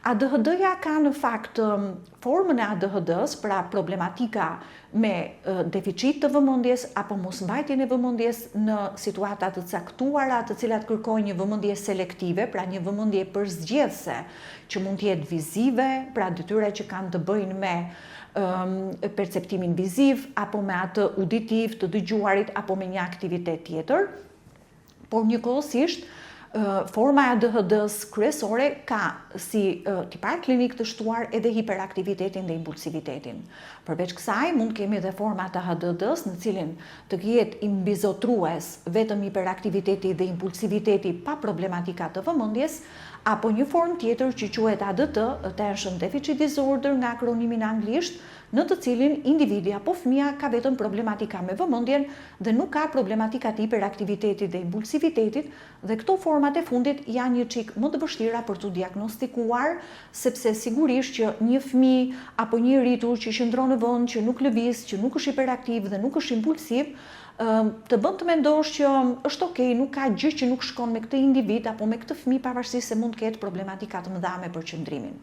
ADHD-ja ka në fakt formën e ADHD-së, pra problematika me deficit të vëmendjes apo mosmbajtjen e vëmendjes në situata të caktuara, të cilat kërkojnë një vëmendje selektive, pra një vëmendje përzgjedhëse, që mund të jetë vizive, pra detyra që kanë të bëjnë me perceptimin viziv apo me atë auditiv, të dëgjuarit apo me një aktivitet tjetër. Por njëkohësisht, forma e ADHD-së kryesore ka si tipar klinik të shtuar edhe hiperaktivitetin dhe impulsivitetin. Përveç kësaj, mund kemi edhe forma të ADHD-së në cilin të jetë i mbizotrues vetëm hiperaktiviteti dhe impulsiviteti pa problematika të vëmendjes, apo një formë tjetër që quhet ADD, Attention Deficit Disorder nga akronimi në anglisht, në të cilin individi apo fëmija ka vetëm problematika me vëmendjen dhe nuk ka problematika të hiperaktivitetit dhe impulsivitetit, dhe këto format e fundit janë një çik më të vështira për t'u diagnostikuar, sepse sigurisht që një fëmijë apo një i rritur që qëndron në vend, që nuk lëviz, që nuk është hiperaktiv dhe nuk është impulsiv, të bën të mendosh që është okay, nuk ka gjë që nuk shkon me këtë individ apo me këtë fëmijë, pavarësisht se mund të ketë problematika të mëdha me përqendrimin.